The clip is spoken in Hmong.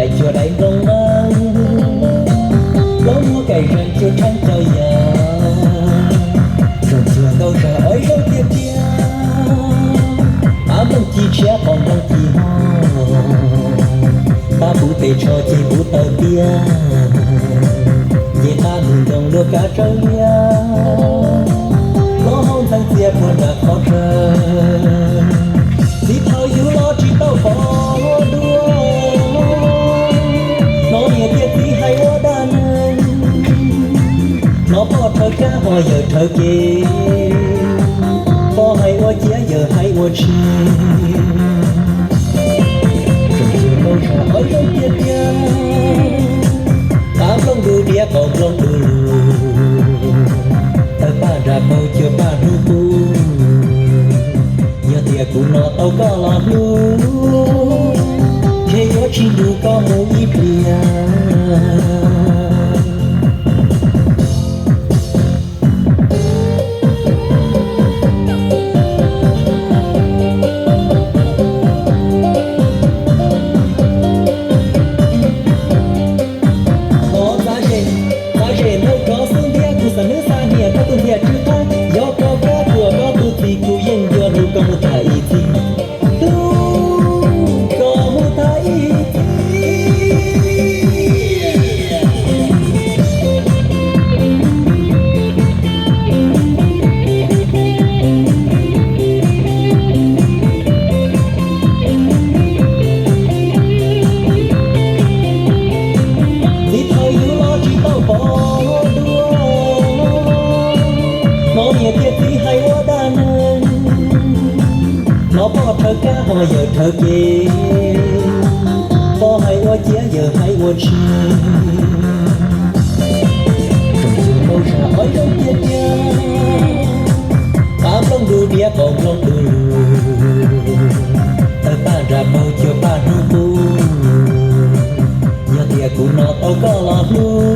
Daim cuag daim nplooj nqeeb, plaub muag kaim zeeg cuag tsheeb caug yam, zoo cuag nkauj zag ob zaug tiag tiag. Qab nplooj ci tshiab qos nplooj ci hos, qab puv tes tsho ces puv taws tiag, ces qab mus ntoos luag kav tsawv liab, plaub hau ntxeev txias puag nram qhov tsawg. Txiv thaum yus los tsis tau pom dua, hnov niam thiab txiv hais ua dab neeg, hnov poj rhawv kab hos yawm rhawv kev, poj hais ua ciav yawm hais ua tshis. Zoo cuag nkauj zag ob zaug tiag tiag, qab nplooj du diav qaum nplooj du lug, tawg paj nram npau cuag paj hnub qub. Yog tias kuv no tau koj los hlub, ntshe yuav tsis nrug koj mus ib pliag. Thov txav zem, txav zem ntawm koj xub ntiag, kuv xav hnub xa niam koj tus ntiag tsw qab, yog koj kab kuam koj tus txiv kuv yeej yuav hlub koj mus tag ib txhis. Hlub koj mus tag ib txhis. Txiv thaum yus los tsis tau pom dua, hnov niam thiab txiv hais ua dab neeg, hnov poj rhawv kab hos yawm rhawv kev, poj hais ua ciav yawm hais ua tshis. Zoo cuag nkauj zag ob zaug tiag tiag, qab nplooj du diav qaum nplooj du lug, tawg paj nram npau cuag paj hnub qub. Yog tias kuv no tau koj los hlub,